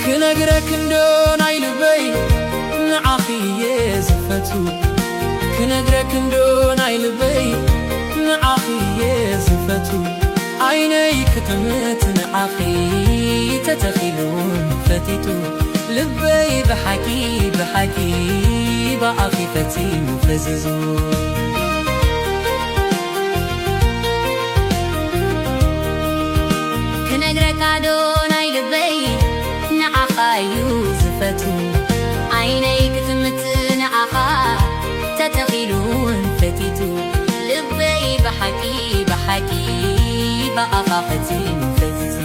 ክነግረክ እንዶ ናይ ልበይ ንዓኺ እየ ዝፈቱ። ክነግረክ እንዶ ናይ ልበይ ንዓኺ እየ ዝፈቱ። ዓይነይ ክጥምት ንዓኺ ተተኺሉ ፈቲቱ። ልበይ ብሓቂ ብሓቂ ብኣኺ ፈጺሙ ፈዚዙ። ክነግረካ ዶ ናይ ልበይ ንዓኻ እዩ ዝፈቱ። ዓይነይ ክጥምት ንዓኻ ተተኺሉ እውን ፈቲቱ። ልበይ ብሓቂ ብሓቂ ብኣኻ ፈጺሙ ፈዚዙ።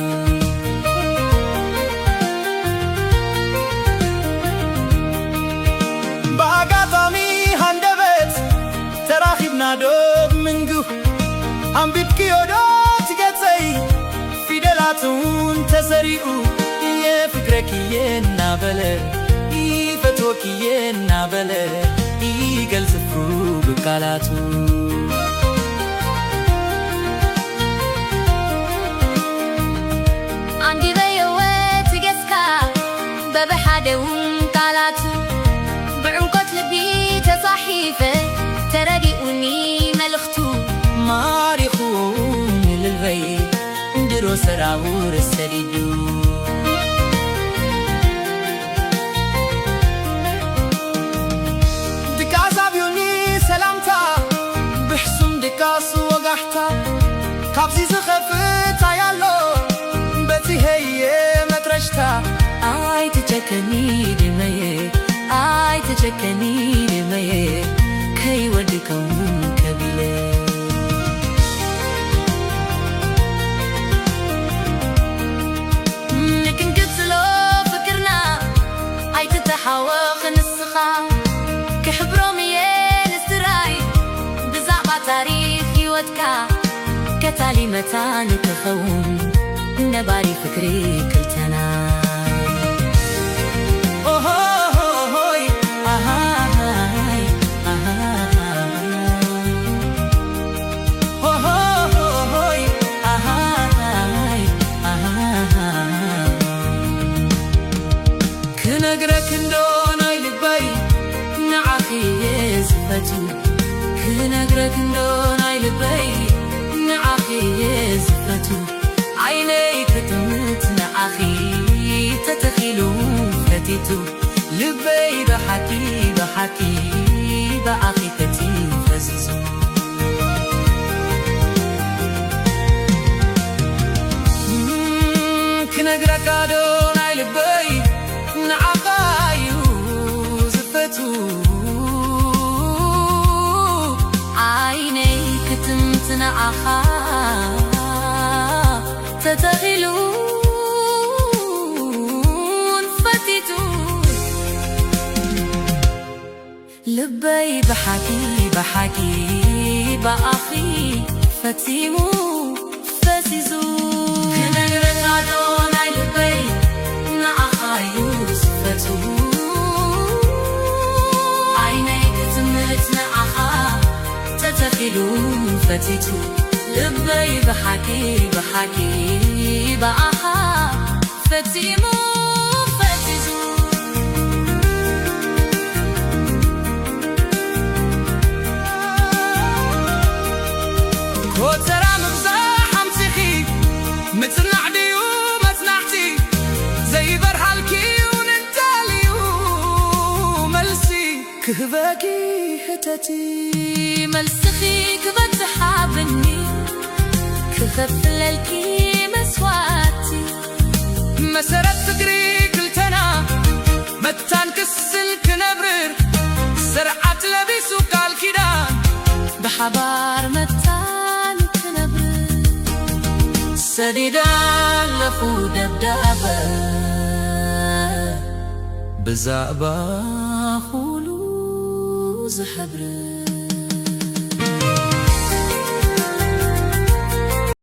ብኣጋጣሚ ሃንደበት ተራኺብና ዶ ብምንጉ ኣንቢብክዮ ዶ ትገጸይ ፊደላት እውን ተሰሪኡ የፍቅረኪ እየ እናበለ ይፈትወኪ እየ እናበለ ይገልጽ ፍሩ ብቃላቱ። ኣንቢበዮ ትገስካ በብሓደ እውን ቃላቱ ብዕምቆት ልቢ ተጻሒፈ ተረዲኡኒ መልእኽቱ። ማሪኹ ንልበይ ድሮ ሰራውር ሰዲዱ። ድቃስ ኣብዩኒ ሰላምታ ብሕሱም ድቃስ ወጋሕታ። ካብዚ ዝኸፍእ እንታይ ኣሎ በጺሐየ መጥረሽታ። ኣይትጨከኒ ድመየ ኣይትጨከኒ ድመየ ከይወድቀውን ከቢለ። ንክንቅጽሎ ፍቅርና ኣይትተሓወኽ ንስኻ። ክሕብሮም እየ ንስድራይ ብዛዕባ ታሪኽ ህይወትካ። ከታሊ መታን ክኸውን ነባሪ ፍቅሪ ክልተና። ኦሆሆሆይ፣ ኣሃሃይ፣ ኣሃሃይ። ሆሆሆሆይ፣ ኣሃሃይ፣ ኣሃሃይ። ክነግረክ እንዶ ናይ ልበይ ንዓኺ እየ ዝፈቱ። ክነግረክ እንዶ ናይ ልበይ ንዓኺ እየ ዝፈቱ። ዓይነይ ክጥምት ንዓኺ ተተኺሉ ፈቲቱ። ልበይ ብሓቂ ብሓቂ ብኣኺ ፈቲኑ ፈዚዙ። ክነግረካ ዶ ናይ ልበይ ንዓኻ እዩ ዝፈቱ። ዓይነይ ክትምት ንዓኻ ተተኺሉ ፈቲቱ። ልበይ ብሓቂ ብሓቂ ብኣኺ ፈቲሙ ፈዚዙ። ክነግረካ ዶ ናይ ልበይ ንዓኻ እዩ ዝፈቱ። ዓይነይ ክትምት ንዓኻ ተተኺሉ ፈቲቱ። ልበይ ብሓቂ ብሓቂ ብኣኻ ፈጺሙ ፈጺሙ። ኮተራ ምብዛሕ ኣምጺኺ ምጽናዕ ድዩ መጽናዕቲ? ዘይበርሃልኪ እውን እንተልዩ መልሲ ክህበኪ ሕተቲ። መልስኺ ክበጽሕ ኣብኒ ክኸፍለልኪ መስዋእቲ። መሰረት ፍቅሪ ክልተና መታን ክስን ክነብር ስርዓት ለቢሱ ቃል ኪዳን ብሓባር መታን ክነብር። ሰዲደ ኣለኹ ደብዳበ ብዛዕባ ኩሉ ዝሕብር።